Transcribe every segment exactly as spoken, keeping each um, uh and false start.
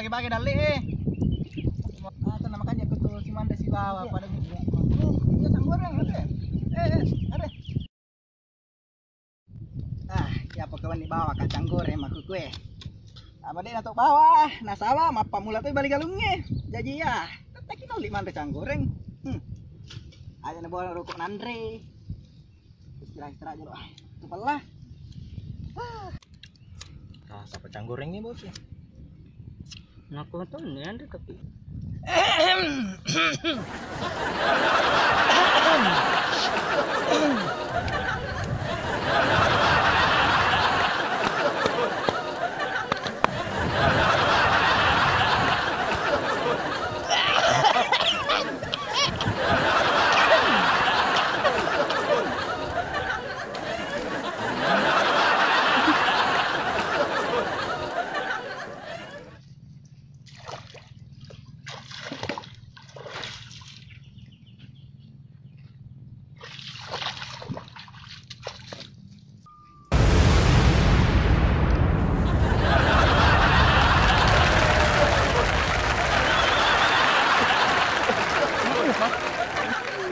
Bagi-bagi dalle, eh. Ah, tenang, makanya aku tuh si Manda sibawa pada gitu. Iya, campur, eh, ada. Eh, eh, ada. Ah, iya, pokoknya bawa kacang goreng makkukue. Apa deh nato bawa? Nasaba mappammula tu bali galungnge. Jaji ya, tetteki nolli manre kacang goreng. Hmm. Aja na bawa rokok nanre. Istirahat-istirahat dulu. Ah, itu pella. Ah. Ah, siapa kacang gorengnya, Bos, ya? Nakko to ni anre tapi.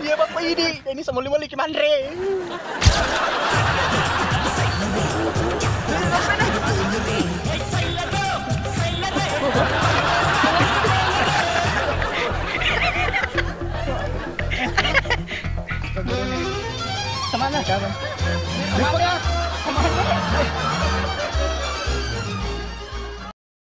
Iya, Bapak, ini, ini semua lima lagi manre. Kemana, Kak?